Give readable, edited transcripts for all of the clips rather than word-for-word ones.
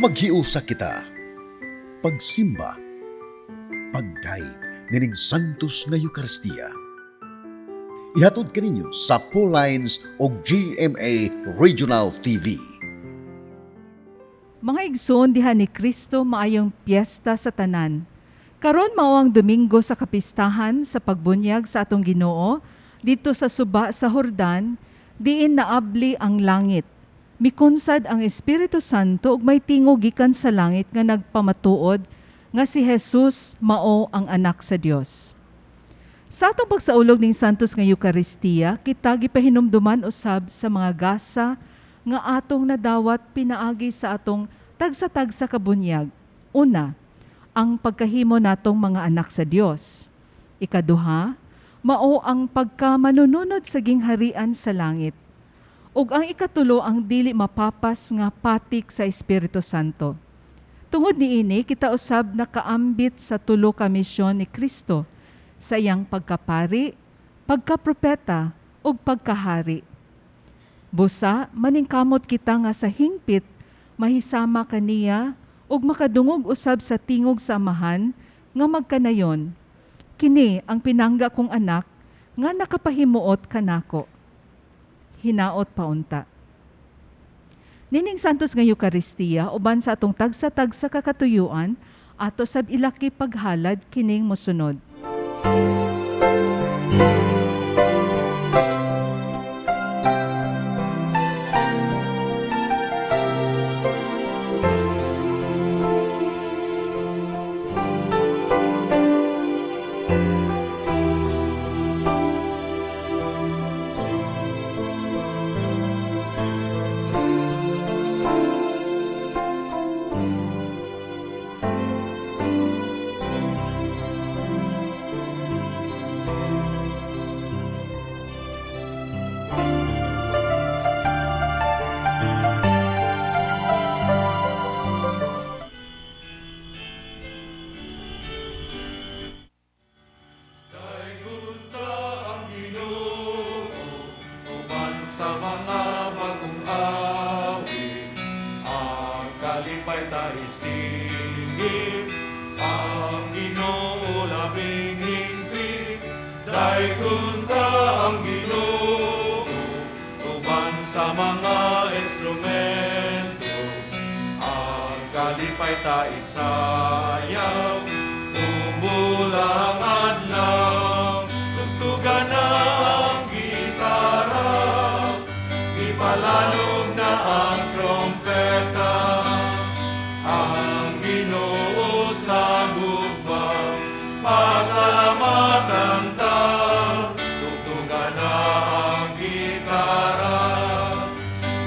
Maghiusa kita. Pagsimba. Pagdayeg nining Santos nga Eukaristiya. Ihatod kaninyo sa Lines o GMA Regional TV. Mga igsoon diha ni Kristo, maayong piyesta sa tanan. Karon mao ang Domingo sa kapistahan sa pagbunyag sa atong Ginoo didto sa suba sa Hordan, diin naabli ang langit. Mikunsad ang Espiritu Santo ug may tingog gikan sa langit nga nagpamatuod nga si Jesus mao ang Anak sa Dios. Sa atong pagsaulog ning Santos nga Eukaristiya, kita gipahinumduman usab sa mga gasa nga atong nadawat pinaagi sa atong tagsa-tagsa kabunyag. Una, ang pagkahimo natong mga anak sa Dios. Ikaduha, mao ang pagkamanununod sa gingharian sa langit. Ug ang ikatulo, ang dili mapapas nga patik sa Espiritu Santo. Tungod niini, kita usab nakaambit sa tulo ka misyon ni Kristo sa iyang pagkapari, pagkapropeta ug pagkahari. Busa, maningkamot kita nga sa hingpit mahisama kaniya ug makadungog usab sa tingog sa Amahan nga magkanayon, "Kini ang pinangga kong Anak nga nakapahimuot kanako." Hinaot paunta. Nining Santos nga Eukaristiya, uban sa atong tagsa-tagsa ka katuyuan, ato sab ilaki paghalad kining mosunod. Daygunta ang Ginoo uban sa mga bagong awit, ang kalipay ta isigit, ang Ginoo labing hingpit. Daygunta ang Ginoo uban sa mga instrumento, ang kalipay ta isayaw. Umulang adlaw, tugtugan ang gitara, ipalanog na ang trompeta. Ang Ginoo sa gugma, pasalamatan ta. Tugtugan na ang gitara,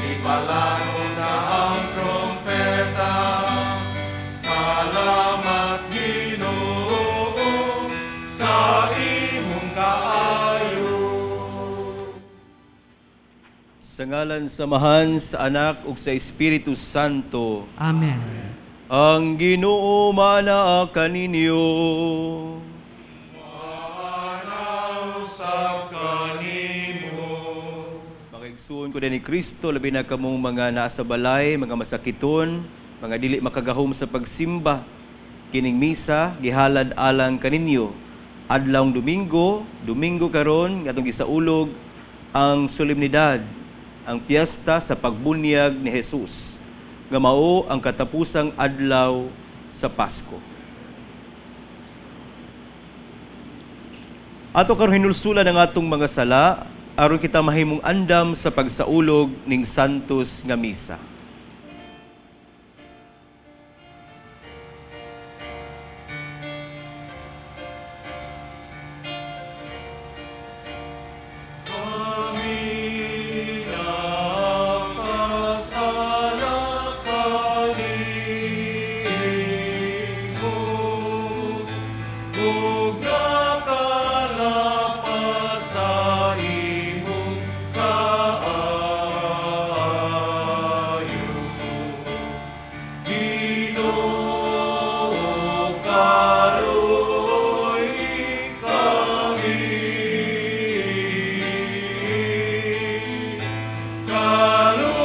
ipalanog na ang trompeta. Salamat, Ginoo, sa imong kaayo. Sa ngalan sa Amahan, sa Anak ug sa Espiritu Santo. Amen. Ang Ginoo maanaa kaninyo. Usab kanimo. Mga igsuon ko ni Kristo, labi na kamong mga nasa balay, mga masakiton, mga dili makagahom sa pagsimba. Kining misa gihalad alang kaninyo. Adlawng Domingo, Domingo karon atong gisaulog ang solemnidad, ang piyesta sa pagbunyag ni Jesus, nga mao ang katapusang adlaw sa Pasko. Ato karon hinulsulan ang atong mga sala aron kita mahimong andam sa pagsaulog ning Santos nga Misa. Kami nakasala kanimo, ug nakalapas sa imong kaayo. Ginoo, kaluoy kami. Kaluoy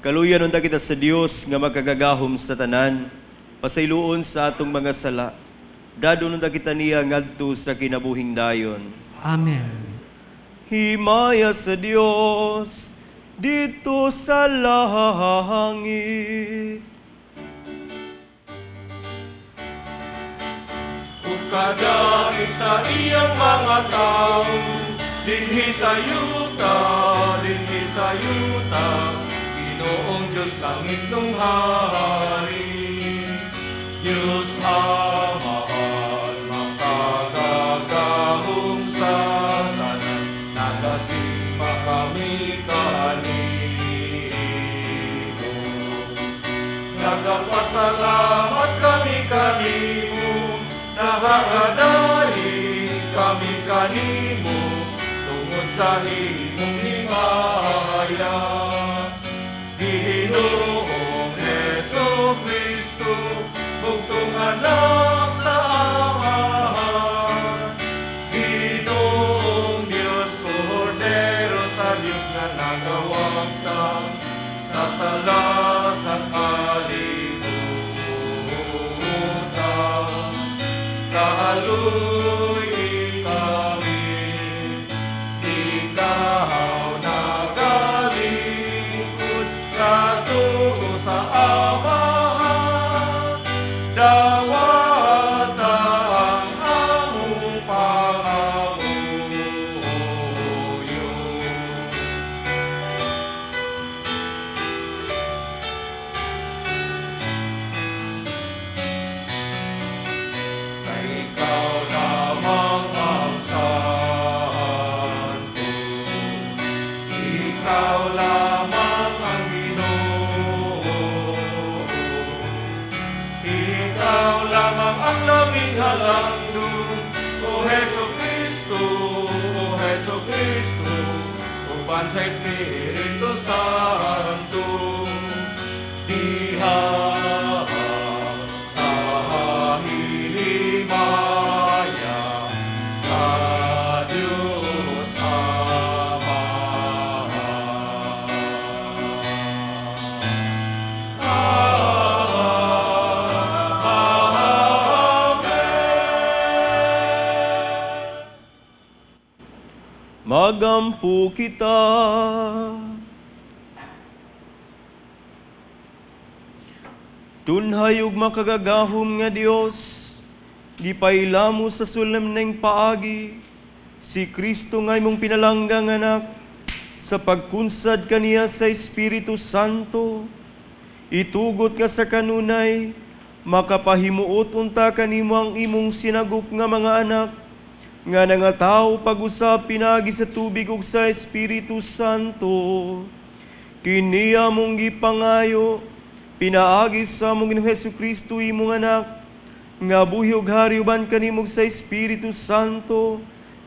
Kaluyan unta kita sa Dios nga makagagahom sa tanan, pasayloon sa atong mga sala. Dadon unta kita niya ngadto sa kinabuhing dayon. Amen. Himaya sa Dios didto sa langit. Ug kadait sa iyang mga tao, dinhi sa yuta, Ginoong Diyos langit nung hari. Diyos Amahan, makagagahom sa tanan, nagasimba kami kanimo. Nagapasalamat kami kanimo, nahahadahin kami kanimo, tungod sa imong himaya. Ginoong Heso Kristo, bugtong anak sa Amahan. Ginoong Diyos, Kordero sa Diyos nga nagawagtang sa sala sa kalibutan. Kaaluy kami, ikaw nagalingkod sa tuo sa Amahan. Dawata ang among pangamuyo. Kay ikaw lamang ang santo, ikaw lamang ang Ginoo, ikaw lamang ang labing halangdon, O Heso Kristo, O Heso Kristo, uban sa Espiritu Santo. Diha sa himaya sa Diyos Ama. Amen. Magampo kita. Tunhay ug makagagahom nga Dios, gipaila mo sa solemneng paagi si Kristo nga imong pinalanggang anak sa pagkunsad kaniya sa Espiritu Santo. Itugot nga sa kanunay makapahimuot unta kanimo ang imong sinagop nga mga anak nga nangataw pag-usab pinaagi sa tubig ug sa Espiritu Santo. Kini among gipangayo pinaagi sa among Ginoong Hesus Kristo imong anak nga buhi ug hari uban kanimo sa Espiritu Santo,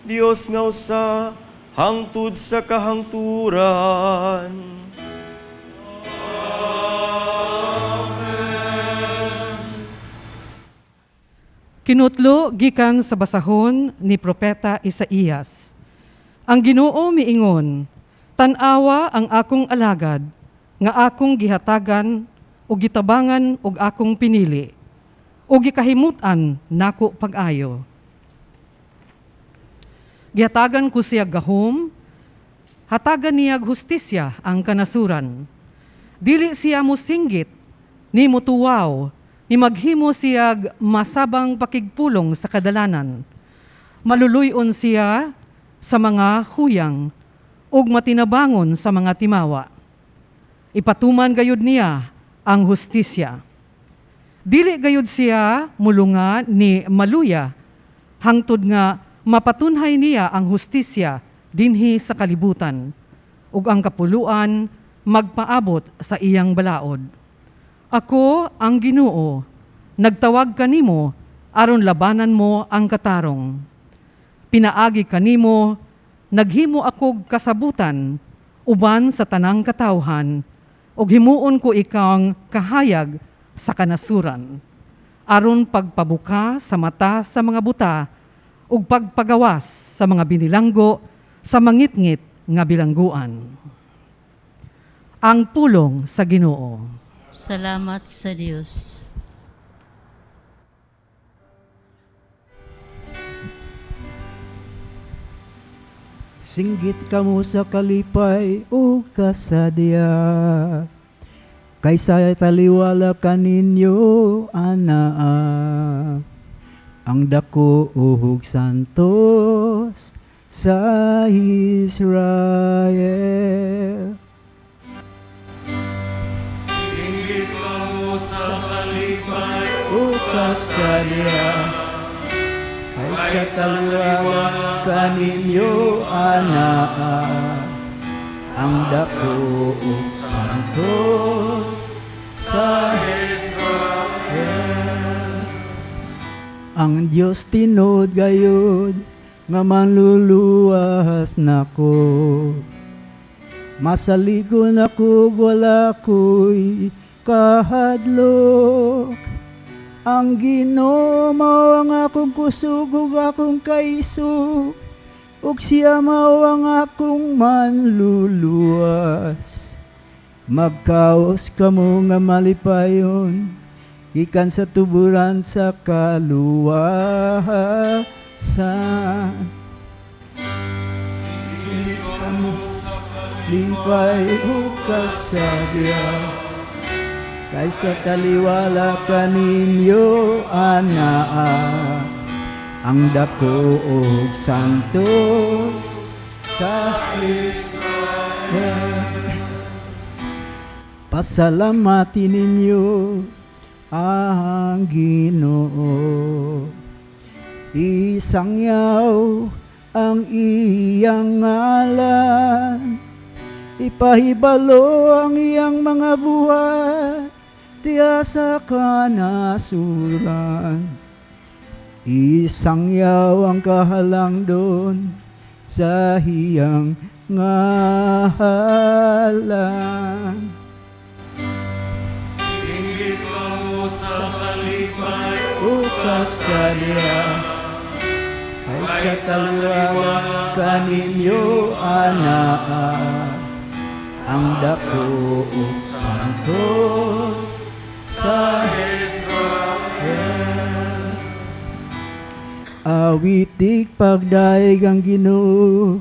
Dios nga usa hangtod sa kahangturan. Kinutlo gikan sa basahon ni Propeta Isaías. Ang Ginoo miingon, tan-awa ang akong alagad nga akong gihatagan ug gitabangan og akong pinili ug gikahimut-an nako pag-ayo. Gihatagan ko siya gahom, hatagan niya hustisya ang kanasuran. Dili siya mosinggit, ni motuwaw, ni maghimo siyag masabang pakigpulong sa kadalanan. Maluluy-on siya sa mga huyang ug matinabangon sa mga timawa. Ipatuman gayud niya ang hustisya. Dili gayud siya mulunga ni maluya, hangtod nga mapatunhay niya ang hustisya dinhi sa kalibutan, ug ang kapuluan magpaabot sa iyang balaod. Ako ang Ginoo, nagtawag kanimo aron labanan mo ang katarong. Pinaagi kanimo, naghimo akog kasabutan uban sa tanang katawhan, ug himuon ko ikang kahayag sa kanasuran, aron pagpabuka sa mata sa mga buta ug pagpagawas sa mga binilanggo sa mangitngit nga bilangguan. Ang pulong sa Ginoo. Salamat sa Dios. Singgit kamo sa kalipay o kasadya, kaysa taliwala kaninyo anaa, ang dako ug santos sa Israel. Singgit kamo sa kalipay O kasadya, kaysa taliwala kaninyo anaa, ang dako ug santos sa Israel. Ang Dios tinuod gayud nga manluluwas nako. Masaligon ako wala ko'y kahadlok. Ang Ginoo mao ang akong kusog ug akong kaisog, ug siya mao ang akong manluluwas. Magkaos kamo nga malipayon, gikan sa tuburan sa kaluwasan. Lipay ug kasadya, kaysa taliwala kaninyo anaa, ang dako og santos sa Israel. Pasalamatin ninyo ang Ginoo. Isangyaw ang iyang ngalan, ipahibalo ang iyang mga buhat diya sa kanasuran. Isangyaw ang kahalangdon sa iyang ngalan. Singgit kamo sa kalipay O kasadya, kaysa taliwala kaninyo anaa, ang dako ug santos sa Israel. Awitig pagdaig ang Ginoo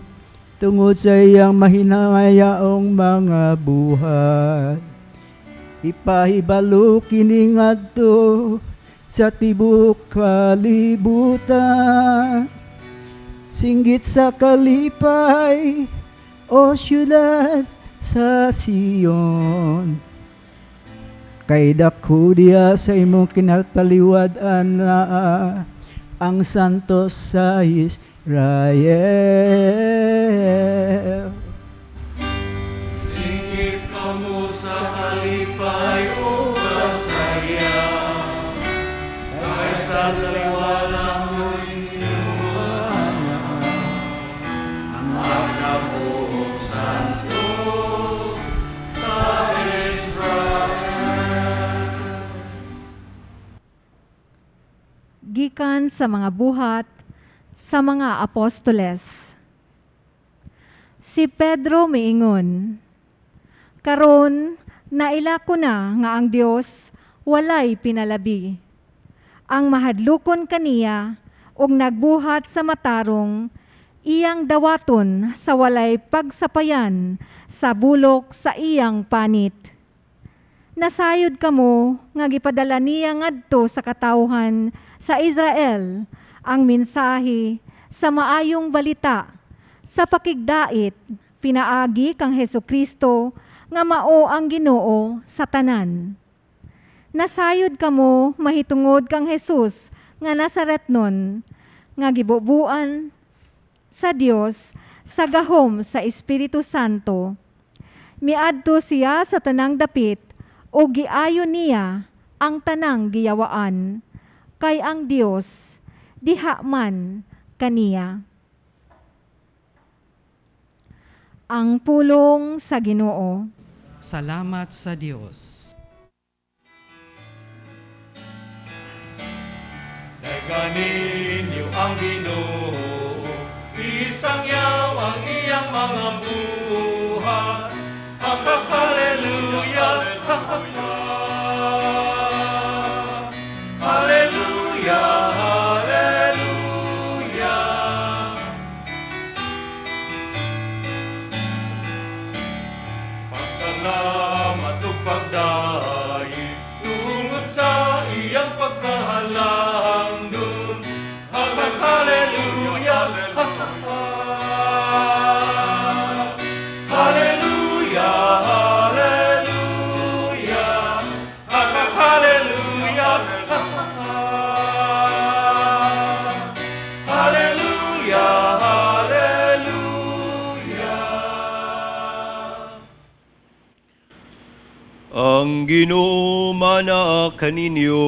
tungod sa iyang mahinayaong mga buhat. Ipahibalo kini ngadto sa tibuok kalibutan. Singgit sa kalipay, o syudad sa Sion. Kay dako diya sa imong kinataliwad-an na ang santos sa Israel. Singgit kamo sa kalipay o kasadya, kaysa taliwala ninyo ang dako ug santos sa Israel. Gikan sa mga buhat sa mga apostoles. Si Pedro miingon, "Karon naila ko na nga ang Dios walay pinalabi. Ang mahadlukon kaniya ug nagbuhat sa matarong, iyang dawaton sa walay pagsapayan sa bulok sa iyang panit. Nasayod kamo nga gipadala niya ngadto sa katawhan sa Israel ang mensahe sa maayong balita sa pakigdait pinaagi kang Hesukristo nga mao ang Ginoo sa tanan. Nasayod kamo mahitungod kang Jesus nga Nazaretnon nga gibubuan sa Dios sa gahom sa Espiritu Santo. Miadto siya sa tanang dapit ug giayo niya ang tanang giyawaan, kay ang Dios diha man kaniya." Ang pulong sa Ginoo. Salamat sa Dios. Daigan ninyo ang Ginoo, isangyaw ang iyang mga buhat, ang kakalimutan Hallelujah, hallelujah. Pasalamat ug pagdayi tungod sa iyang pagkahalangdon. Hallelujah, hallelujah, hallelujah, hallelujah, hallelujah, hallelujah. Ang Ginoo mana kaninyo.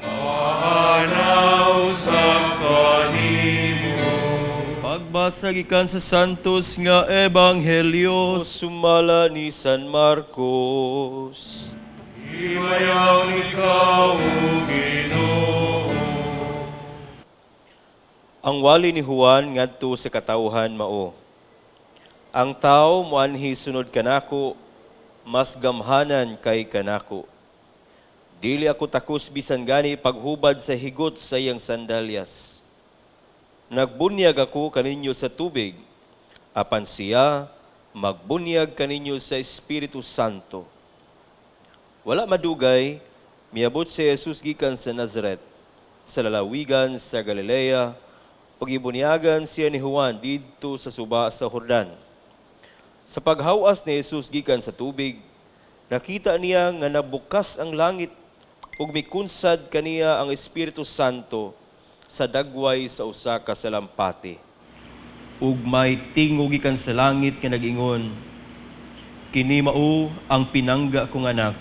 Maanaw sa kanimo. Pagbasa gikan sa Santos nga Ebanghelyo sumala ni San Marcos. Himayaw ikaw, O Ginoo. Ang wali ni Juan ngadto sa katawhan mao: Ang tao moanhi sunod kanako, mas gamhanan kay kanako. Dili ako takos bisan gani paghubad sa higot sa iyang sandalyas. Nagbunyag ako kaninyo sa tubig, apan siya magbunyag kaninyo sa Espiritu Santo. Wala madugay, miabot si Jesus gikan sa Nazaret, sa lalawigan sa Galilea, ug gibunyagan siya ni Juan didto sa suba sa Jordan. Sa paghawas ni Jesus gikan sa tubig, nakita niya nga nabukas ang langit ug mikunsad kaniya ang Espiritu Santo sa dagway sa usa ka salampati. Ug may tingog gikan sa langit nga nag-ingon, "Kini mao ang pinangga kong anak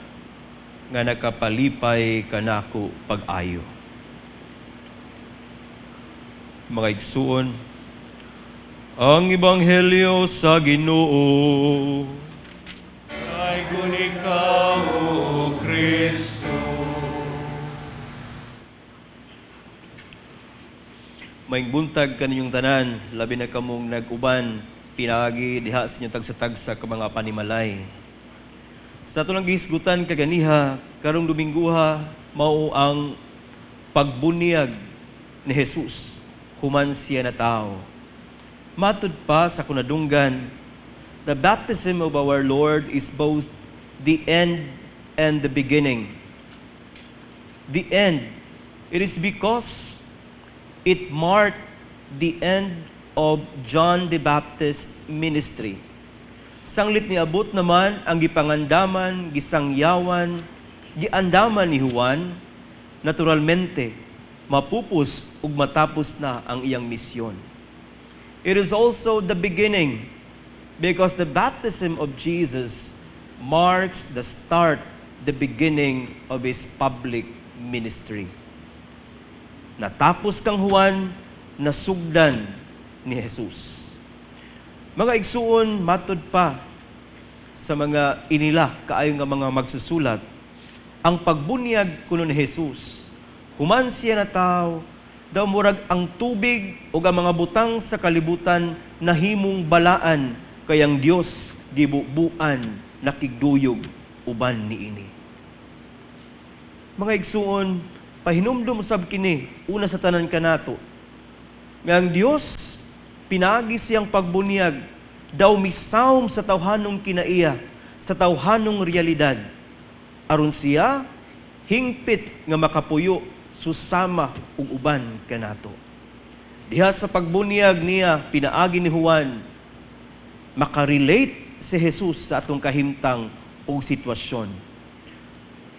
nga nakapalipay kanako pag-ayo." Mga igsuon, ang Ebanghelyo sa Ginoo. Daygon ikaw, O Kristo. Maayong buntag kaninyong tanan, labi na kamong nag-uban, pinaagi diha sa inyong tagsa-tagsa ka mga panimalay. Sa ato lang gihisgutan kaganiha, karong Domingguha, mao ang pagbunyag ni Jesus, human siya na tao. Matud pa sa kunadunggan, the baptism of our Lord is both the end and the beginning. The end, it is because it marked the end of John the Baptist ministry. Sanglit niabot naman ang gipangandaman, gisangyawan, giandaman ni Juan, naturalmente, mapupos ug matapos na ang iyang misyon. It is also the beginning because the baptism of Jesus marks the start, the beginning of his public ministry. Natapos kang Juan, nasugdan ni Jesus. Mga igsuon, matud pa sa mga inila kaayo nga mga magsusulat, ang pagbunyag kuno ni Jesus, human siya na tao, daw murag ang tubig o ang mga butang sa kalibutan nahimong balaan kay ang Dios gibubuan nakigduyog uban niini. Mga igsuon, pahinumdum sab kini una sa tanan kanato nga ang Dios pinaagi siyang pagbunyag daw misawom sa tawhanong kinaiya, sa tawhanong realidad, aron siya hingpit nga makapuyo susama ug uban kanato. Diha sa pagbunyag niya pinaagi ni Juan, makarelate si Jesus sa atong kahimtang ug sitwasyon.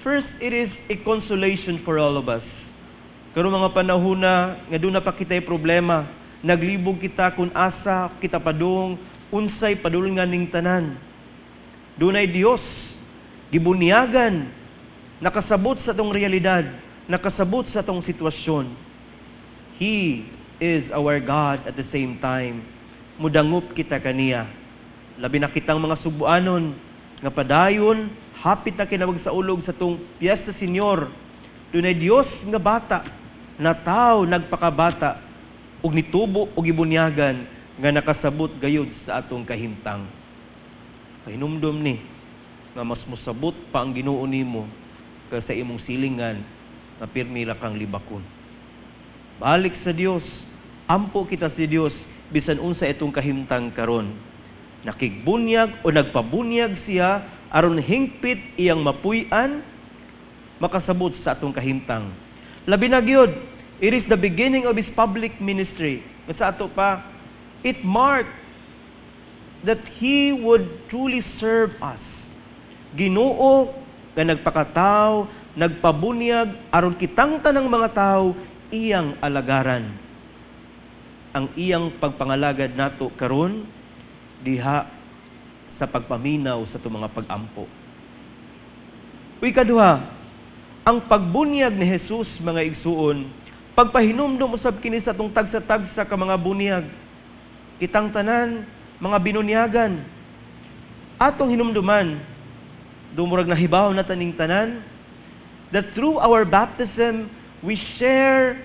First, it is a consolation for all of us. Karong mga panahon na nga duna pa kita'y problema, naglibog kita kung asa kita padung, unsay padulngan ning tanan. Dunay Dios, gibunyagan, nakasabot sa atong realidad, nakasabot sa atong sitwasyon. He is our God at the same time. Mudangop kita kaniya. Labi na kitang mga Sugbuanon, nga padayon, hapit na kinawag sa ulog sa tong Piyesta Señor. Dunay Dios nga bata, na tao nagpakabata, ug nitubo og gibunyagan nga nakasabot gayud sa atong kahimtang. Pahinumdom ni, Nga mas mosabot pa ang Ginoo nimo kaysa imong silingan nga pirmi ra kang libakon. Balik sa Dios, ampo kita sa Dios bisan unsa itong kahimtang karon. Nakigbunyag o nagpabunyag siya aron hingpit iyang mapuy-an makasabot sa atong kahimtang. Labi na gyud, it is the beginning of his public ministry. Sa ato pa, it marked that he would truly serve us. Ginoo nga nagpakataw, nagpabunyag aron kitang tanang mga tao iyang alagaran. Ang iyang pagpangalagad nato karon diha sa pagpaminaw sa atong mga pag-ampo. Uy, kaduha, ang pagbunyag ni Jesus, mga igsuon, pagpahinumdum usab kini sa atong tagsa-tagsa ka mga bunyag. Kitang tanan, mga binunyagan. Atong hinumduman, dumurag nahibaw na taning tanan, that through our baptism, we share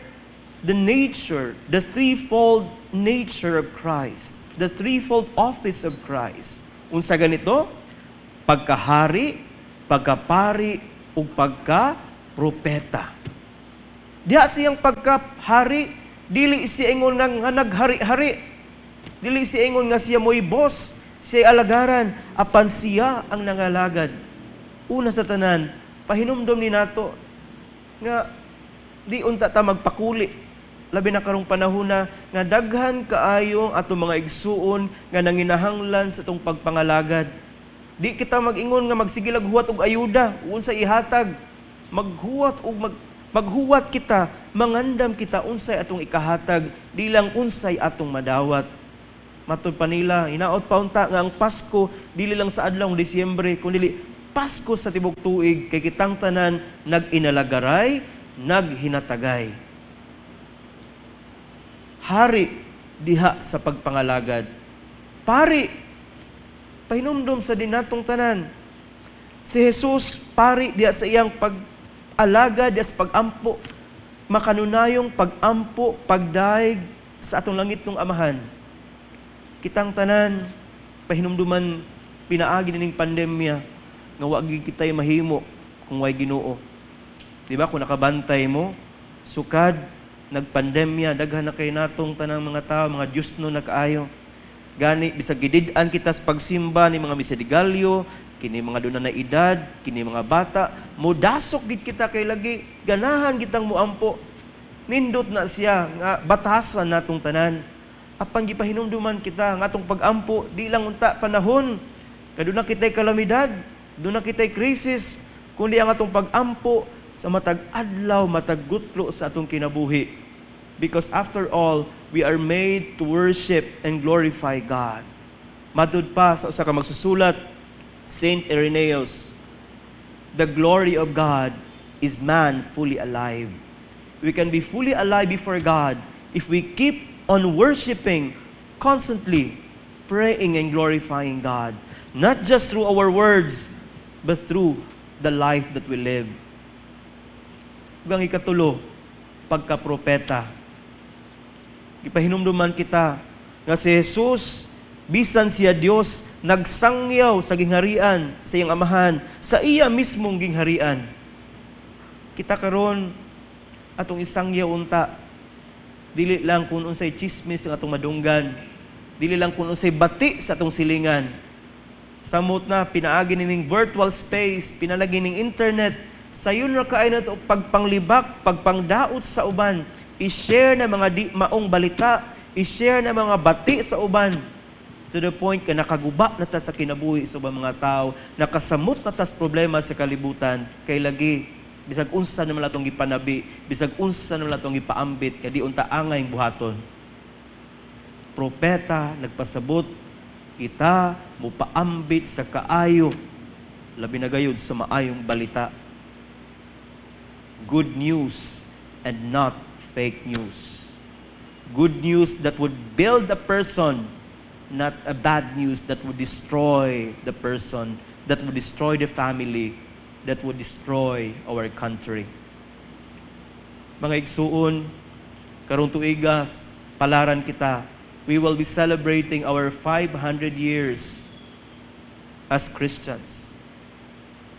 the nature, the threefold nature of Christ, the threefold office of Christ. Unsa ganito? Pagkahari, pagkapari, ug pagka-propeta. Diha siyang pagkahari, dili siya ingon nga naghari-hari. Dili siya ingon nga siya mo'y boss, siya alagaran, apan siya ang nangalagad. Una sa tanan, pahinumdom ni nato nga di unta ta magpakuli, labi na karong panahon na nga daghan kaayo ang atong mga igsuon nga nanginahanglan sa atong pagpangalagad. Di kita mag-ingon nga magsigilag huwat og ayuda, unsa ihatag, maghuwat og maghuwat kita, mangandam kita unsay atong ikahatag, di lang unsay atong madawat. Matud pa nila, hinaot pa unta nga ang Pasko dili lang sa adlawng Disyembre, kundi Pasko sa tibok tuig kay kitang tanan nag-inalagaray, naghinatagay. Hari diha sa pagpangalagad. Pari, pahinumdom sa dinatong tanan. Si Jesus, pari diha sa iyang pag-alagad, diha sa pag-ampo, makanunayong pag-ampo, pagdaig sa atong langitnong Amahan. Kitang tanan, pahinumduman pinaagi nining pandemya nga wa gyud kitay mahimo kung way Ginoo. Di ba kung nakabantay mo, sukad nagpandemya, daghan na kay natong tanang mga tao, mga Diyos no nakaayo. Gani bisag gidid-an kita sa pagsimba ni mga misa de gallo, kini mga duna na edad, kini mga bata, modasok gid kita kay lagi ganahan kitang muampo. Nindot na siya nga batasan natong tanan. Apan gipahinumduman kita nga atong pag-ampo di lang unta panahon kaduna kitay kalamidad, duna kitay krisis, kundi ang atong pag-ampo sa matag adlaw, matag gutlo sa atong kinabuhi. Because after all, we are made to worship and glorify God. Matud pa sa usa ka magsusulat, Saint Irenaeus, "The glory of God is man fully alive." We can be fully alive before God if we keep on worshiping constantly, praying and glorifying God. Not just through our words, but through the life that we live. Ug ang ikatulo, pagkapropeta. Ipahinumduman kita nga si Jesus, bisan siya Dios, nagsangyaw sa gingharian sa iyang Amahan, sa iya mismong gingharian. Kita karon atong isangyaw unta, dili lang kung unsay chismis ang atong madunggan, dili lang kung unsay bati sa atong silingan. Samot na pinaagi nining virtual space, pinalagi ning internet, sayon ra kaayo nato pagpanglibak, pagpangdaot sa uban, i-share na mga di maong balita, i-share na mga bati sa uban, to the point ka nakaguba na ta sa kinabuhi sa ubang mga tao, nakasamot na ta sa problema sa kalibutan, kay lagi bisag unsa naman atong gipanabi, bisag unsa naman atong gipaambit, kay di unta angay buhaton. Propeta nagpasabot kita mupaambit sa kaayo, labi na gayud sa maayong balita. Good news and not fake news. Good news that would build a person, not a bad news that would destroy the person, that would destroy the family, that would destroy our country. Mga igsuon, karong tuigas, palaran kita. We will be celebrating our 500 years as Christians.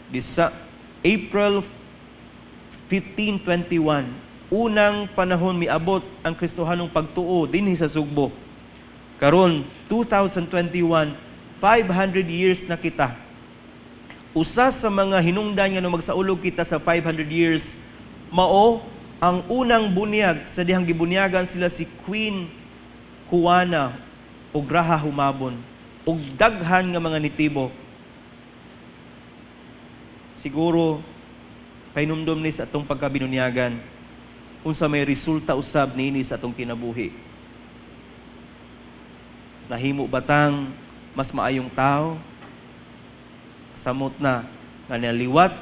Disa April 1521, unang panahon miabot ang Kristohanong pagtuo dinhi sa Sugbo. Karon 2021, 500 years na kita. Usa sa mga hinungdan nga no magsaulog kita sa 500 years, mao ang unang bunyag sa dihang gibunyagan sila si Queen Juana ug Raha Humabon ug daghan nga mga nitibo. Siguro pahinumdom ni sa atong pagkabinunyagan unsa may resulta usab niini sa atong kinabuhi. Nahimo batang mas maayong tao? Samot na nga naliwat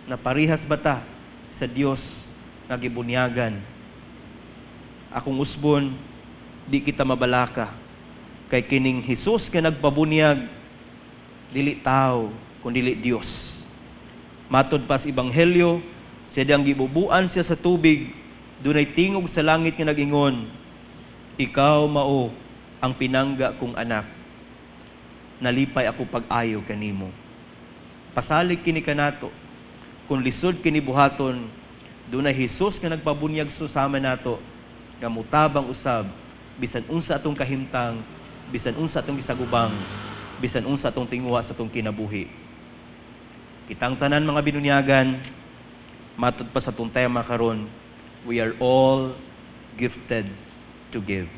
na parihas bata sa Dios nga gibunyagan. Akong usbon, di kita mabalaka kay kining Hesus nga nagpabunyag dili tao kun dili Dios. Matod pa sa Ebanghelyo, siya diyang gibubuan siya sa tubig, dunay tingog sa langit nga nag-ingon, "Ikaw mao ang pinangga kong anak. Nalipay ako pag-ayo kanimo." Pasalig kini kanato, kung lisod kini buhaton, dunay Hesus nga nagpabunyag susama nato, nga mutabang usab bisan unsa atong kahimtang, bisan unsa atong gisagubang, bisan unsa atong tinguha sa atong kinabuhi. Kitang tanan mga binunyagan, matod pa sa atong tema karon, we are all gifted to give.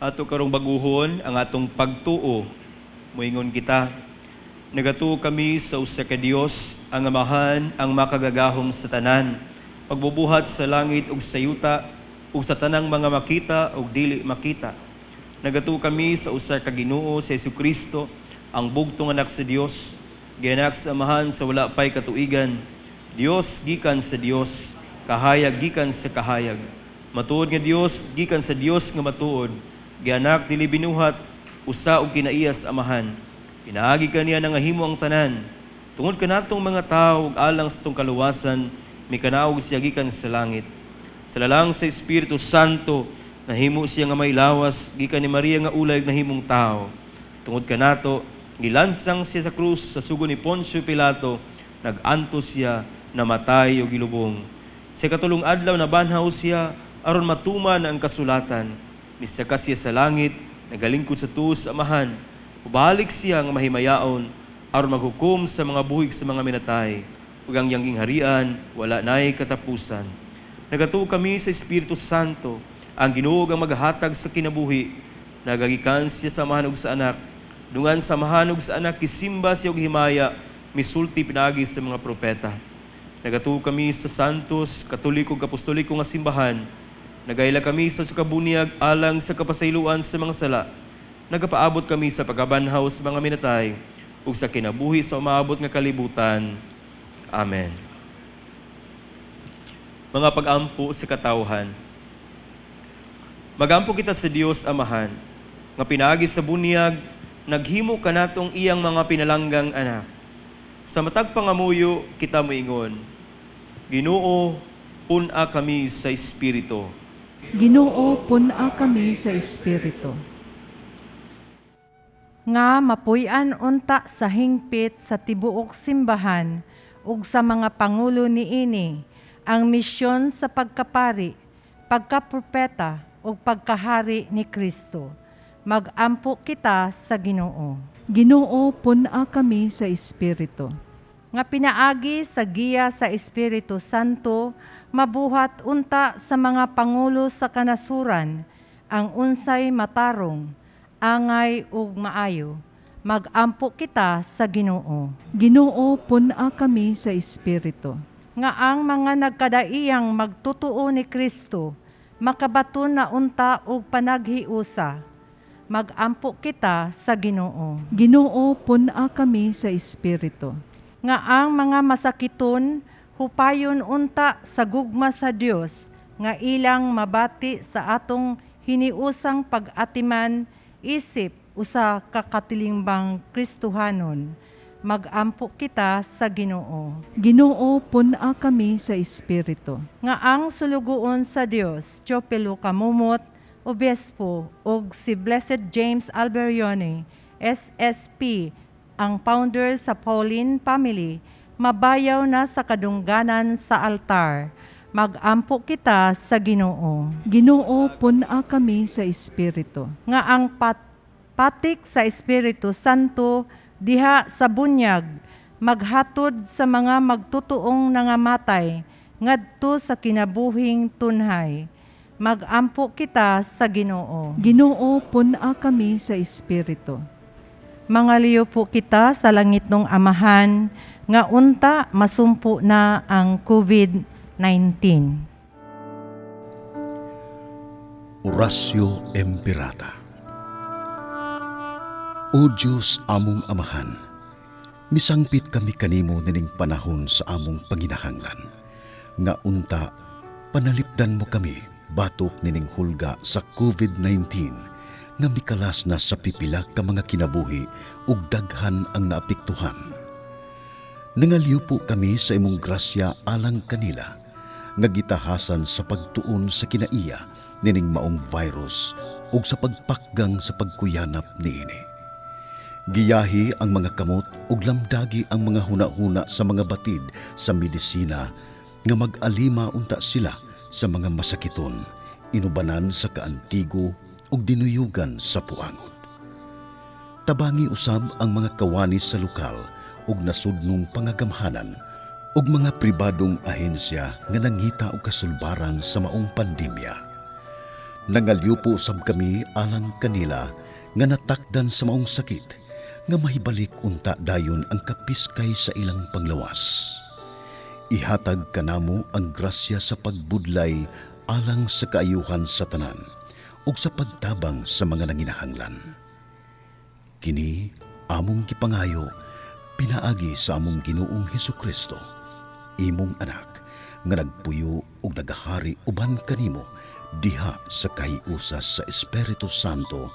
Ato karong baguhon ang atong pagtuo, moingon kita, nagatuo kami sa usa ka Dios, ang Amahan, ang makagagahom sa tanan, pagbubuhat sa langit ug sa yuta, ug sa tanang mga makita ug dili makita. Nagatuo kami sa usa ka Ginoo, sa Hesukristo, ang bugtong anak sa Dios, gianak sa Amahan sa wala pay katuigan, Dios gikan sa Dios, kahayag gikan sa kahayag. Matuod nga Dios gikan sa Dios nga matuod, gianak dili binuhat, usa og kinaiya sa Amahan. Pinaagi kaniya nangahimo ang tanan. Tungod kanatong mga tawo ug alang sa atong kaluwasan, mikanaog siya gikan sa langit. Sa lalang sa Espiritu Santo, nahimo siya nga may lawas gikan ni Maria nga ulay ug nahimong tawo. Tungod kanato, gilansang siya sa krus sa sugo ni Poncio Pilato, nag-antos siya, namatay ug gilubong. Sa ikatulong adlaw nabanhaw siya aron matuman ang kasulatan. Misaka siya sa langit, nagalingkod sa tuo sa Amahan. Ubalik siya nga mahimayaon aron maghukom sa mga buhig sa mga minatay, ug ang iyang gingharian wala nay katapusan. Nagatuo kami sa Espiritu Santo, ang Ginoo ang maghatag sa kinabuhi. Nagagikan siya sa Amahan ug sa Anak. Dungan sa Amahan ug sa Anak kisimba siya og himaya, misulti pinaagi sa mga propeta. Nagatuo kami sa Santos, Katoliko ug Apostoliko nga simbahan. Nagaila kami sa kabuniag alang sa kapasayloan sa mga sala. Nagapaabot kami sa pagkabanhaw sa mga minatay ug sa kinabuhi sa umaabot nga kalibutan. Amen. Mga pag-ampo sa katawhan. Magampo kita sa Dios Amahan, nga pinaagi sa bunyag, naghimo kanatong iyang mga pinalanggang anak. Sa matag pangamuyo kita moingon, Ginoo, pun-a kami sa Espiritu. Ginoo, pun-a kami sa Espiritu. Nga mapuy-an unta sa hingpit sa tibuok simbahan ug sa mga pangulo niini ang misyon sa pagkapari, pagkapropeta ug pagkahari ni Kristo. Magampo kita sa Ginoo. Ginoo, pun-a kami sa Espiritu. Nga pinaagi sa giya sa Espiritu Santo, mabuhat unta sa mga pangulo sa kanasuran ang unsay matarong, angay ug maayo. Magampo kita sa Ginoo. Ginoo, pun-a kami sa Espiritu. Nga ang mga nagkadaiyang magtutuo ni Kristo makabaton na unta og panaghiusa. Magampo kita sa Ginoo. Ginoo, pun-a kami sa Espiritu. Nga ang mga masakiton hupayon unta sa gugma sa Dios nga ilang mabati sa atong hiniusang pag-atiman isip usa ka katilimbang Kristohanon. Magampo kita sa Ginoo. Ginoo, pun-a kami sa Espiritu. Nga ang sulugoon sa Dios, Teofilo Camomot, Obispo, ug si Blessed James Alberione, SSP, ang founder sa Pauline family, mabayaw na sa kadungganan sa altar. Magampo kita sa Ginoo. Ginoo, pun-a kami sa Espiritu. Nga ang patik sa Espiritu Santo diha sa bunyag maghatod sa mga magtutuong nangamatay ngadto sa kinabuhing tunhay. Magampo kita sa Ginoo. Ginoo, pun-a kami sa Espiritu. Mangaliyo po kita sa langit ng Amahan nga unta masumpo na ang COVID-19. Oratio Imperata. O Diyos among Amahan, misangpit kami kanimo nining panahon sa among panginahanglan, nga unta panalipdan mo kami batok nining hulga sa COVID-19 nga mikalas na sa pipila ka mga kinabuhi ug daghan ang naapektuhan. Nangaliyo po kami sa imong grasya alang kanila, nga gitahasan sa pagtuon sa kinaiya nining maong virus ug sa pagpakgang sa pagkuyanap niini. Giyahi ang mga kamot ug lamdagi ang mga huna-huna sa mga batid sa medisina nga mag-alima unta sila sa mga masakiton, inubanan sa kaantigo ug dinuyugan sa puangod. Tabangi usab ang mga kawani sa lokal ug nasudnong pangagamhanan ug mga pribadong ahensya nga nangita og kasulbaran sa maong pandemya. Nangalyupo usab kami alang kanila nga natakdan sa maong sakit nga mahibalik unta dayon ang kapiskay sa ilang panglawas. Ihatag kanamo ang grasya sa pagbudlay alang sa kaayuhan sa tanan ug sa pagtabang sa mga nanginahanglan. Kini among gipangayo pinaagi sa among Ginoong Hesukristo, imong anak, nga nagpuyo ug nagahari uban kanimo diha sa kahiusa sa Espiritu Santo,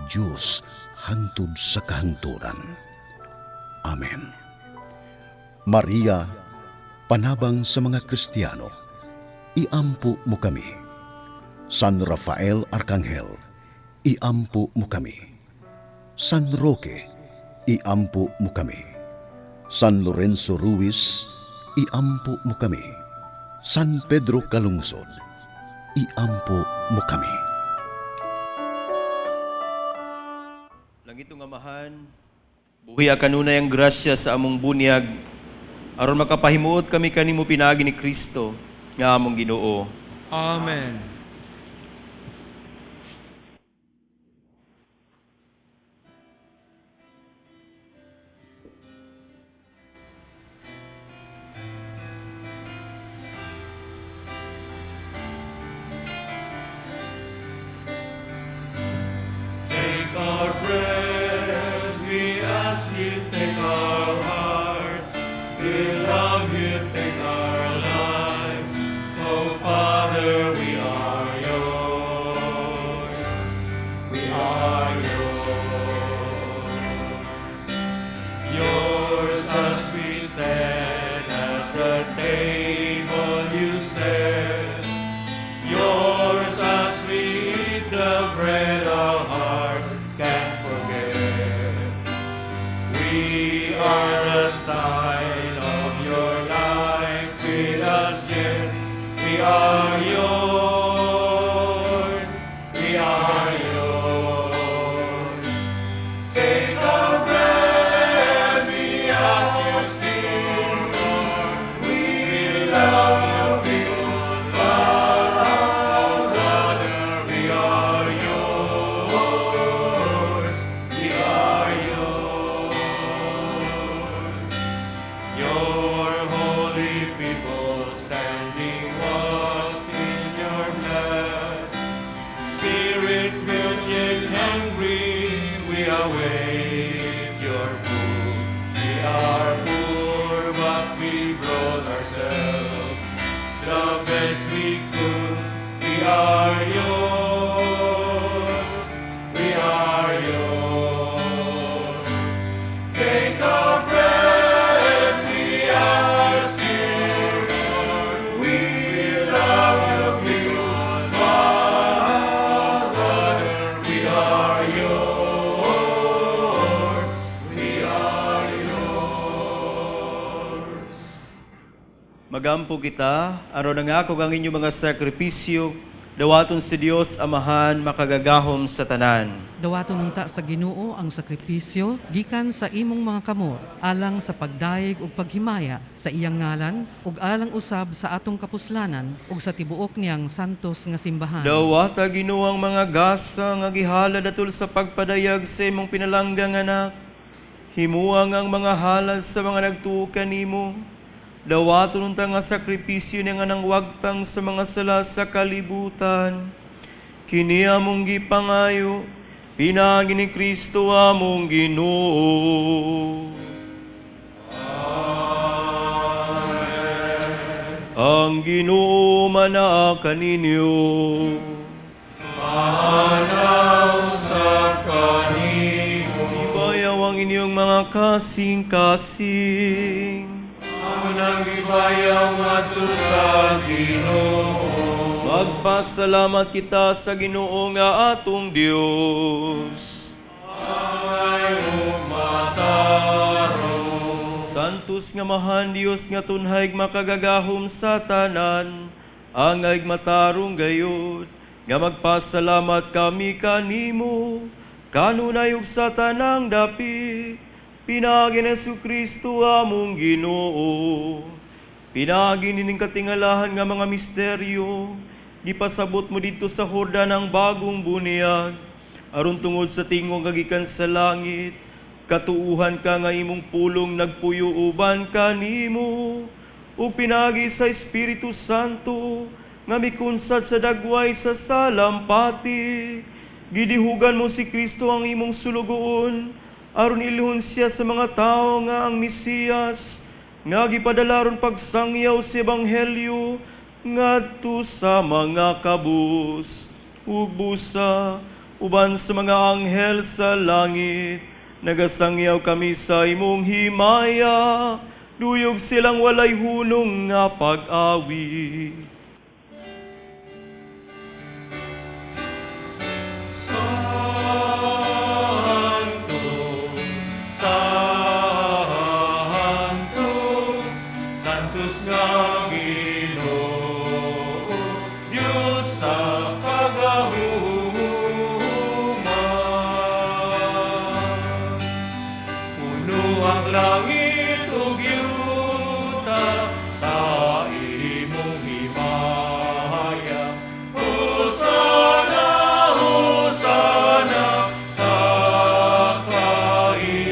Dios hangtod sa kahangturan. Amen. Maria, panabang sa mga Kristiyano, iampo mo kami. San Rafael Arkanghel, iampo mo kami. San Roque, iampo mo kami. San Lorenzo Ruiz, iampo mo kami. San Pedro Calungsod, iampo mo kami. Langitong Amahan, buhi kanunay ang grasya sa among bunyag, aron makapahimuot kami kanimo pinaagi ni Kristo nga among Ginoo. Amen. Take our bread, we ask you, take our hearts. We love you, take our lives. Oh Father, we are yours. We are yours. Yours as we stand at the table you set. Yours as we eat the bread our hearts can't forget. We are the sign of your life with us yet. We are yours. We are yours. Take our bread, we ask you still, Lord. We love you, Father. We are yours. We are yours. Your holy people standing washed in your blood. Spirit-filled yet hungry, we await your food. We are poor, but we brought ourselves the best we could. We are yours. We are yours. Take our bread, we ask you, Lord. We love you, Father. We are yours. Magampo kita, aron nangako ang inyong mga sakripisyo, dawaton si Dios Amahan makagagahom sa tanan. Dawaton unta sa Ginoo ang sakripisyo gikan sa imong mga kamot alang sa pagdayeg ug paghimaya sa iyang ngalan ug alang usab sa atong kapuslanan ug sa tibuok niyang santos nga simbahan. Dawata Ginoo ang mga gasa nga gihalad atol sa pagpadayag sa imong pinalanggang anak. Himuang ang mga halad sa mga nagtuo kanimo. Dawaton unta nga sakripisyo niya nga nangwagtang sa mga sala sa kalibutan. Kini among gipangayo, pinaagi ni Kristo among Ginoo. Amen. Ang Ginoo manaa kaninyo. Manaw sa kanimo. Ibayaw ang inyong mga kasing-kasing. Amo nang gibayaw ngadto sa Ginoo. Magpasalamat kita sa Ginoo nga atong Dios. Angay ug matarong. Santos nga mahan Dios nga tunhay makagagahom sa tanan, angay matarong gayud nga magpasalamat kami kanimo kanunay ug sa tanang dapit. Pinaagi ni Hesukristo among Ginoo. Pinaagi nining katingalahan nga mga misteryo, gipasabot mo didto sa Hordan ang bagong bunyag, aron tungod sa tingog nga gikan sa langit, katuuhan ka nga imong pulong nagpuyo uban kanimo, ug pinaagi sa Espiritu Santo nga mikunsad sa dagway sa salampati. Gidihugan mo si Kristo ang imong sulugoon, aron ilihon siya sa mga tawo nga ang Mesiyas, nga gipadala aron pagsangyaw sa Ebanghelyo ngadto sa mga kabus ug busa uban sa mga anghel sa langit. Nagasangyaw kami sa imong himaya, duyog silang walay hunong nga pag-awit. Santos, Santos, Santos nga Ginoo, Dios sa kagahuman. Puno ang langit ug yuta sa imong himaya. Hosana, Hosana sa kaitaasan.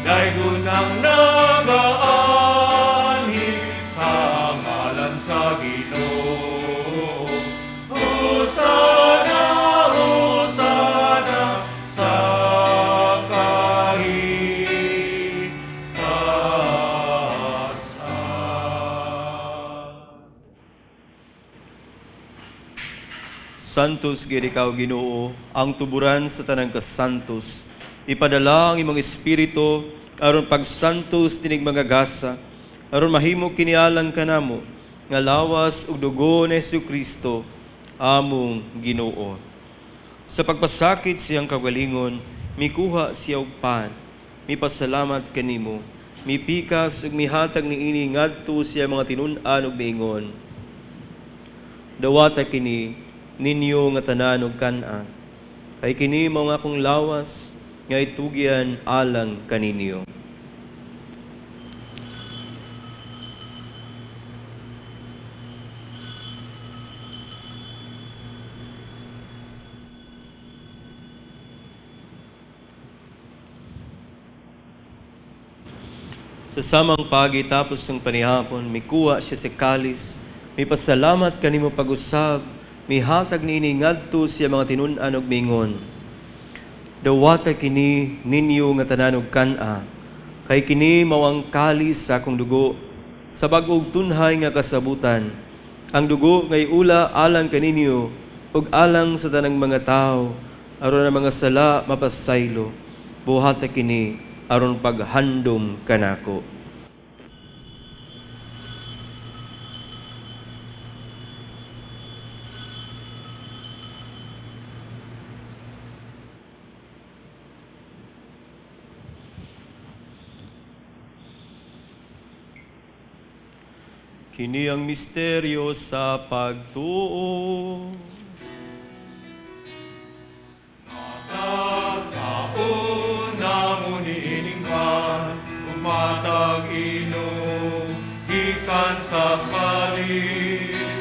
Daygon ang nagaanhi sa ngalan sa Ginoo. Hosana, Hosana sa kaitaasan. Santos gid ikaw Ginoo, ang tuburan sa tanang kasantos. Ipadala ang imong espiritu aron pagsantos tinig mga gasa, aron mahimo kini alang kanamo nga lawas ug dugo ni Hesukristo among Ginoo. Sa pagpasakit siyang kagalingon, mikuha siya og pan, mipasalamat kanimo, mipikas ug mihatag niini ngadto siya mga tinun-an ug miingon: Dawata kini ninyo nga tanan og kan-a, kay kini mao ang akong lawas nga itugyan alang kaninyo. Sa samang pagi tapos ng panihapon, mikuha siya sa kalis, mipasalamat kanimo pag-usab, mihatag niini ngadto siya mga tinun-an og mingon: Dawata kini ninyo nga tanan og kan-a, kay kini mao ang kalis sa akong dugo, sa bag-ong tunhay nga kasabutan. Ang dugo ngay ula alang kaninyo ug alang sa tanang mga tawo, aron ang mga sala mapasaylo. Buhata kini aron paghandom kanako. Kini ang misteryo sa pagtuo. Matag-kaon namo niining pan, ug matag inom, gikan sa kalis.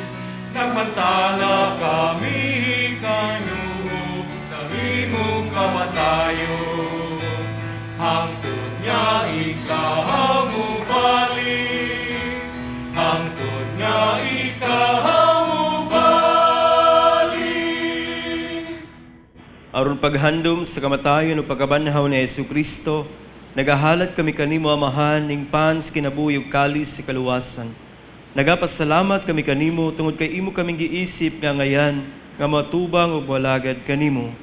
Nagmantala kami kanugo sa imong kamatayon. Hangtod nga ikaw mobalik, hangtod nga ikaw mobalik. Aron paghandom sa kamatayon ug pagkabanhaw ni Hesukristo, nagahalad kami kanimo, Amahan, ning pan sa kinabuhi ug kalis sa kaluwasan. Nagapasalamat kami kanimo tungod kay imo kaming giisip nga ngayan nga matubang ug walagad kanimo.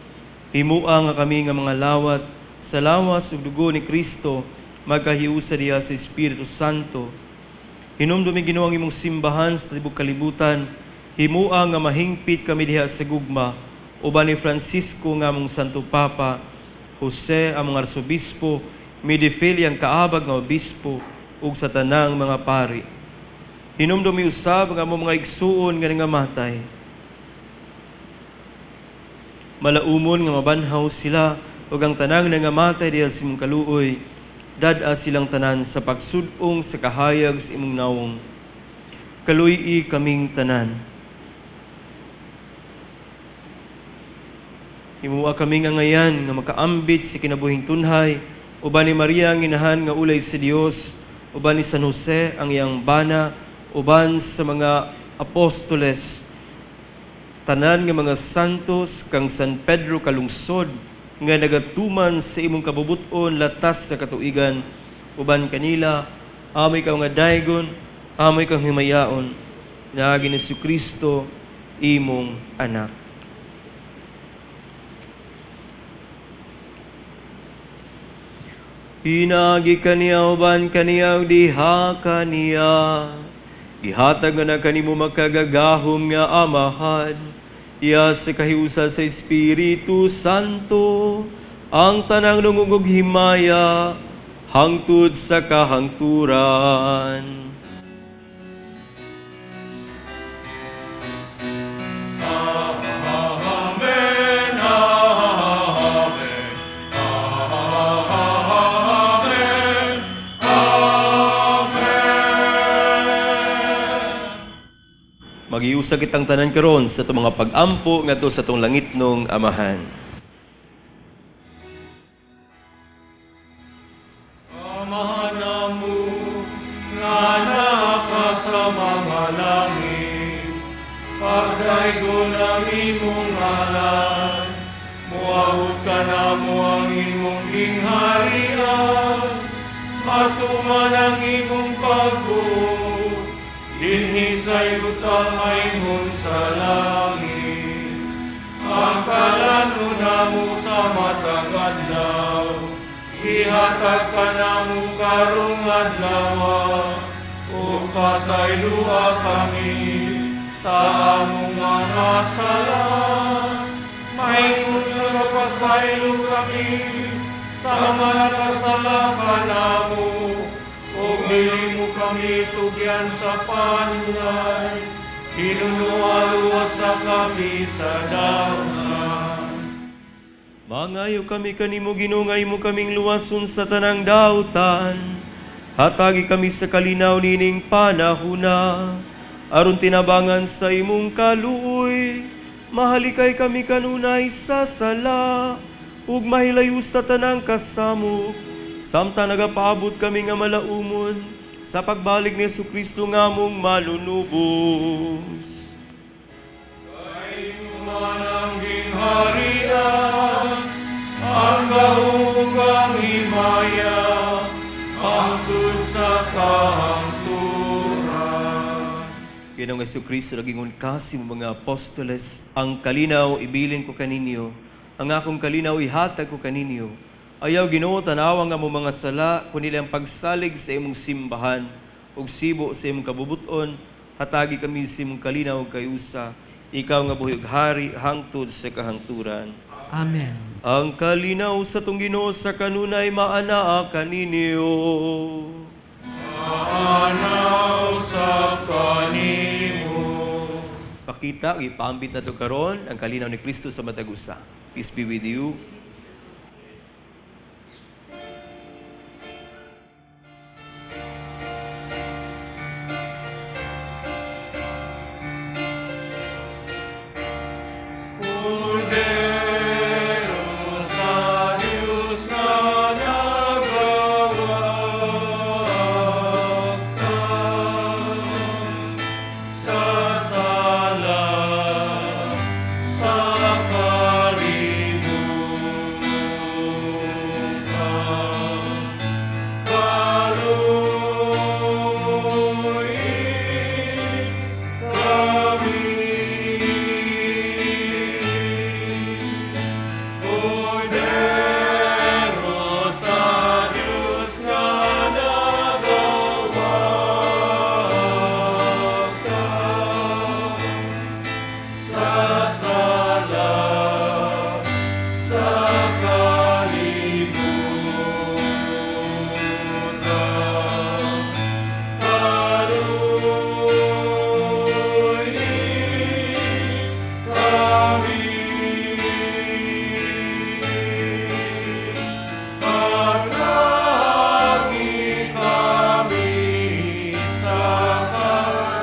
Himua nga kami nga mga lawat sa lawas ug dugo ni Kristo magkahiusa diha sa Espiritu Santo. Hinumdumi, Ginoo, ang imong simbahan sa tibuok kalibutan. Himua nga mahingpit kami diha sa gugma uban ni Francisco nga among Santo Papa, Jose among Arsobispo, Midifili ang kaabag nga obispo ug sa tanang mga pari. Hinumdumi usab ang among mga igsuon nga nangamatay. Malaumon nga mabanhaw sila ug ang tanang nangamatay diha sa imong kaluoy, dad-a silang tanan sa pagsud-ong sa kahayag sa imong nawong. Kaluy-i kaming tanan. Himua kami nga ngayan nga makaambit sa kinabuhing tunhay, uban ni Maria ang inahan nga ulay sa Dios, uban ni San Jose ang iyang bana, uban sa mga apostoles, tanan nga mga santos kang San Pedro kalungsod nga nagatuman sa imong kabubut-on latas sa katuigan, uban kanila amoy kang nga daygon, amoy kang himayaon, pinaagi ni Hesukristo imong anak. Pinaagi kaniya uban kaniya diha kaniya, gihatag nga na kanimo makagagahom nga Amahan, iya sa kahiusa sa Espiritu Santo, ang tanang lungog ug himaya hangtod sa kahangturan. Amen, amen, amen, amen. Magiusa kitang tanan karon sa atong mga pag-ampo ngadto sa atong langitnong Amahan. Amahan namo nga naa ka sa mga langit, pagdaygon ang imong ngalan, moabot kanamo ang imong gingharian, matuman ang imong pagbuot, dinhi sa yuta maingon sa langit. Ang kalan-on namo sa matag adlaw, ihatag kanamo karong adlaw, ug pasayloa kami sa among mga sala, maingon nga mapasaylo kami sa mga nakasala kanamo, ug dili mo kami tugyan sa panulay, hinunoa luwasa kami sa dautan. Mangayo kami kanimo, Ginoo, nga imo kaming luwason sa tanang dautan. Hatagi kami sa kalinaw nining panahuna, aron tinabangan sa imong kaluoy, mahalikay kami kanunay sa sala, ug mahilayo sa tanang kasamok, samtang nagapaabot kami nga malaumon sa pagbalik ni Hesukristo nga among manunubos. Kay man ang gingharian, ang gahom ug ang himaya, hangtod sa kahangturan. Ginoong Hesukristo, nagingon ka sa imong mga apostoles, ang kalinaw ibilin ko kaninyo, ang akong kalinaw ihatag ko kaninyo. Ayaw, Ginoo, tanawa ang among mga sala, kundi ang pagsalig sa imong simbahan, ug sibo sa imong kabubuton, hatagi kami sa imong kalinaw ug kayusa, ikaw nga buhi ug hari hangtod sa kahangturan. Amen. Ang kalinaw sa tong Ginoo sa kanunay maanaa kaninyo. Maanaw sa Ipakita ug ipaambit nato karon ang kalinaw ni Kristo sa matag usa. Peace be with you. Kordero sa Diyos na nagawagtang sa sala, sa kalibutan. Kaluoyi kami. Kordero sa Diyos nga nagawagtang sa sala, sa kalibutan. Kaluoyi kami. Palagi kami sa kalinaw.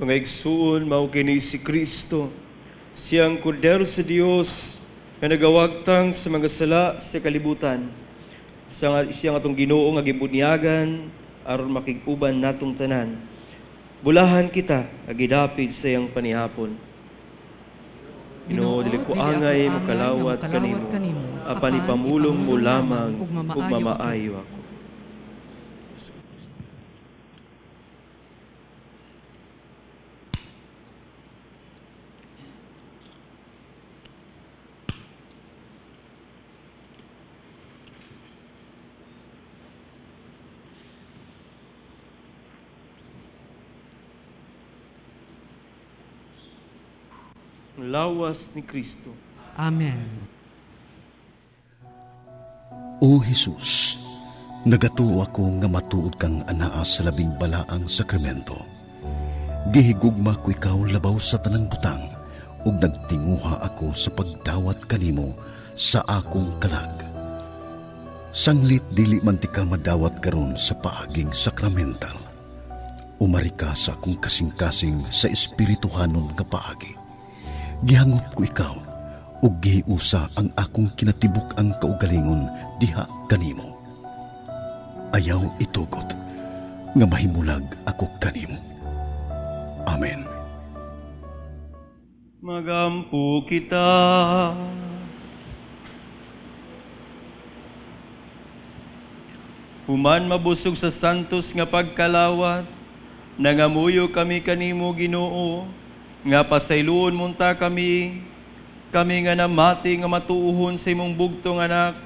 Mga igsuon, mao kini si Kristo, siyang kordero sa Dios nga nagawagtang sa mga sala sa kalibutan. Sa siyang atong Ginoo nga gibunyagan aron makig-uban natong tanan. Bulahan kita nga gidapit sa iyang panihapon. Ginoo, dili ko angay mokalawat kanimo, apan ipamulong mo lamang ug ug mamaayo ako. mamaayo ako. Ang lawas ni Kristo. Amen. O Jesus, nagatuo ako nga matuod kang anaa sa labing balaang sakramento. Gihigugma ko ikaw labaw sa tanang butang ug nagtinguha ako sa pagdawat kanimo sa akong kalag. Sanglit dili man tika madawat karon sa paaging sakramental. Umari ka sa akong kasing-kasing sa espirituhanon nga paagi. Gihangop ko ikaw ug gihiusa ang akong kinatibuk-ang kaugalingon diha kanimo. Ayaw itugot nga mahimulag ako kanimo. Amen. Magampo kita. Human mabusog sa santos nga pagkalawat, nangamuyo kami kanimo Ginoo, nga pasayloon mo unta kami, kami nga namati nga matuohon sa imong bugtong anak,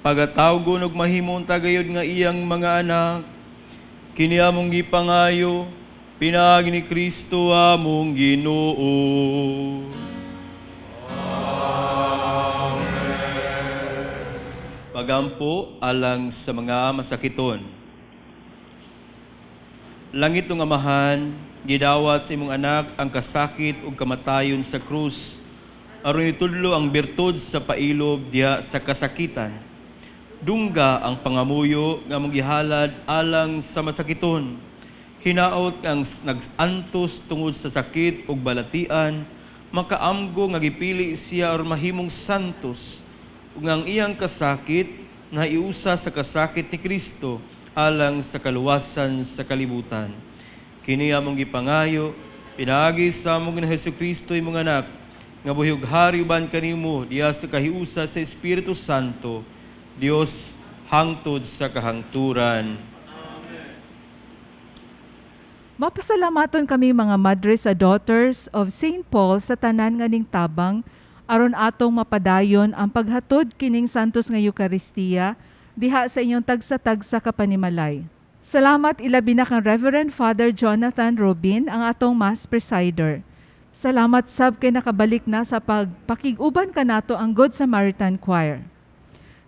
pagatawgon og mahimong tagayod nga iyang mga anak. Kini among gipangayo, pinaagi ni Kristo among Ginoo. Pagampo alang sa mga masakiton. Langit nga Amahan, gidawat sa imong anak ang kasakit ug kamatayon sa krus, aron itudlo ang birtud sa pailob diha sa kasakitan. Dungga ang pangamuyo nga among gihalad alang sa masakiton. Hinaot ang nag-antos tungod sa sakit ug balatian, makaamgo nga gipili siya aron mahimong santos, ug ang iyang kasakit na iusa sa kasakit ni Kristo alang sa kaluwasan sa kalibutan. Kini among gipangayo pinaagi sa among Ginoong Hesukristo, imong anak, nga buhi ug hari uban kanimo diha sa kahiusa sa Espiritu Santo, Dios hangtod sa kahangturan. Mapasalamaton kami mga madre sa Daughters of St. Paul sa tanan nga ning tabang aron atong mapadayon ang paghatod kining Santos nga Eukaristiya diha sa inyong tagsa-tagsa ka panimalay. Salamat ilabi na kang Reverend Father Jonathan Robin, ang atong Mass Presider. Salamat sab kay nakabalik na sa pagpakig-uban kanato ang Good Samaritan Choir.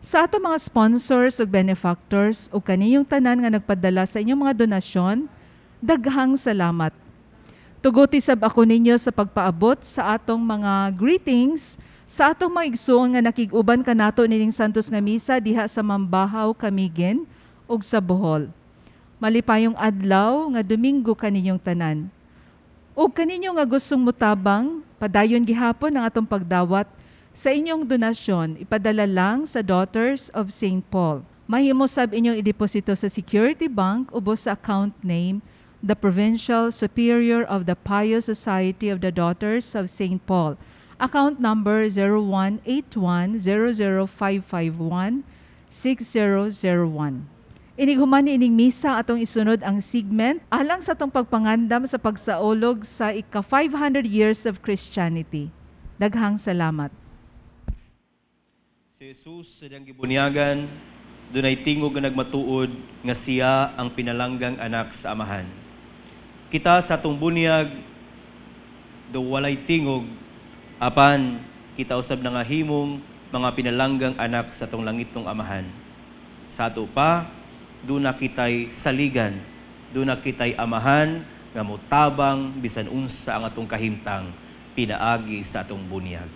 Sa ato mga sponsors ug benefactors ug kaniyong tanan nga nagpadala sa inyong mga donasyon, daghang salamat. Tuguti sab ako ninyo sa pagpaabot sa atong mga greetings sa atong mga igsoon nga nakig-uban kanato nining Santos nga Misa diha sa Mambahaw, Camiguin ug sa Bohol. Malipayong adlaw nga Domingo kaninyong tanan. Ug kaninyo nga gustong mutabang, padayon gihapon ang atong pagdawat sa inyong donasyon, ipadala lang sa Daughters of St. Paul. Mahimo sab inyong ideposito sa Security Bank ubos sa account name the Provincial Superior of the Pious Society of the Daughters of St. Paul. Account number 0181 00551 6001. Inighuman ni ining misa, atong isunod ang segment alang sa atong pagpangandam sa pagsaulog sa ika 500 years of Christianity. Daghang salamat. Si Jesus sa iyang gibunyagan, dunay tingog nga nagmatuod nga siya ang pinalanggang anak sa Amahan. Kita sa atong bunyag, do walay tingog, apan kita usab nangahimong mga pinalanggang anak sa atong langitnong Amahan. Sa ato pa, duna kitay saligan, duna kitay Amahan nga motabang bisan unsa ang atong kahimtang pinaagi sa atong bunyag.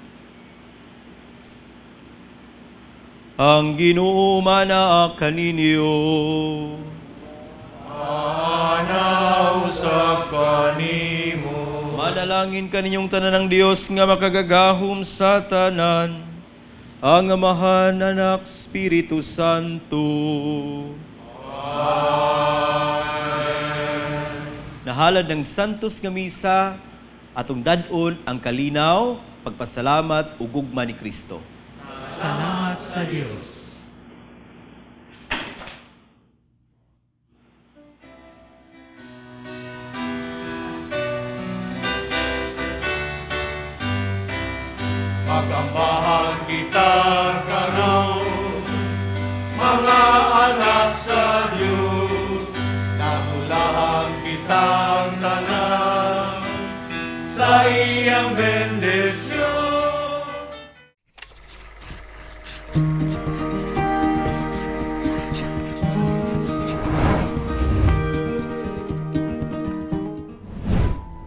Ang Ginoo manaa kaninyo. Ana usab kanimo. Manalangin kaninyong tanan ng Dios nga makagagahom sa tanan, ang Amahan, Anak, Espiritu Santo. Amen. Nahalad ng Santos nga Misa, atong dad-on ang kalinaw, pagpasalamat ug gugma ni Kristo. Salamat sa Dios. Magambahan kita karon, mga anak sa Dios, Namulahan kitang tanan sa iyang bendisyon.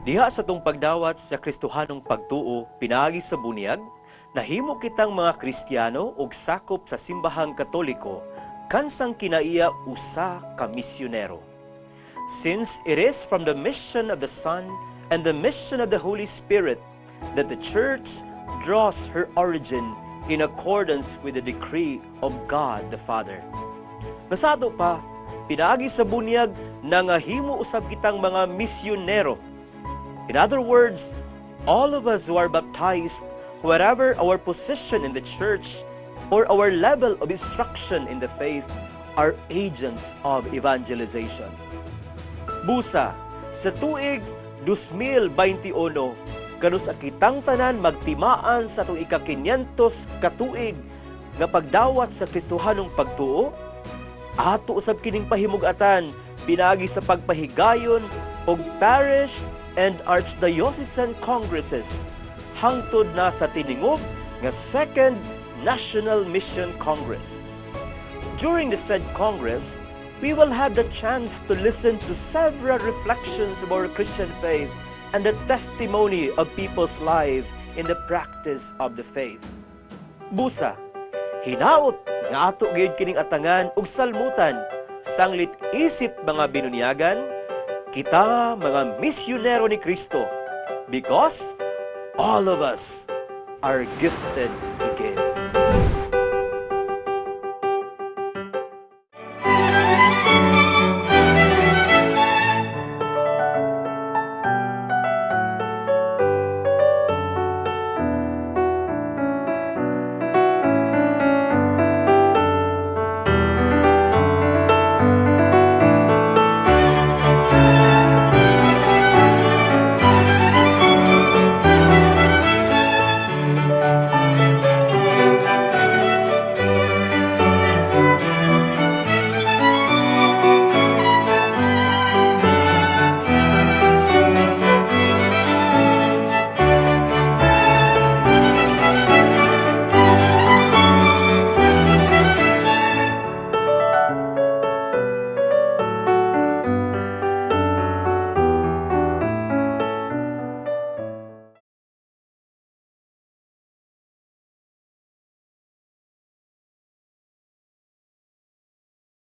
Diha sa tong pagdawat sa Kristohanong pagtuo pinaagi sa bunyag, nahimo kitang mga Kristiyano ug sakop sa simbahang Katoliko kansang kinaiya usa ka misyonero. Since it is from the mission of the Son and the mission of the Holy Spirit that the Church draws her origin in accordance with the decree of God the Father. Nasado pa, pinaagi sa bunyag, nangahimo usab kitang mga misyonero. In other words, all of us who are baptized, whatever our position in the church or our level of instruction in the faith, are agents of evangelization. Busa, sa tuig 2021, kanus-a kitang tanan magtimaan sa atong ika-500 katuig nga pagdawat sa Kristohanong pagtuo, ato usab kining pahimug-atan pinaagi sa pagpahigayon og parish and archdiocesan congresses hangtod na sa tiningob nga Second National Mission Congress. During the said Congress, we will have the chance to listen to several reflections of our Christian faith and the testimony of people's life in the practice of the faith. Busa, hinaot nga ato gayud kining atangan ug salmutan sanglit isip mga binunyagan, kita mga misyonero ni Kristo, because all of us are gifted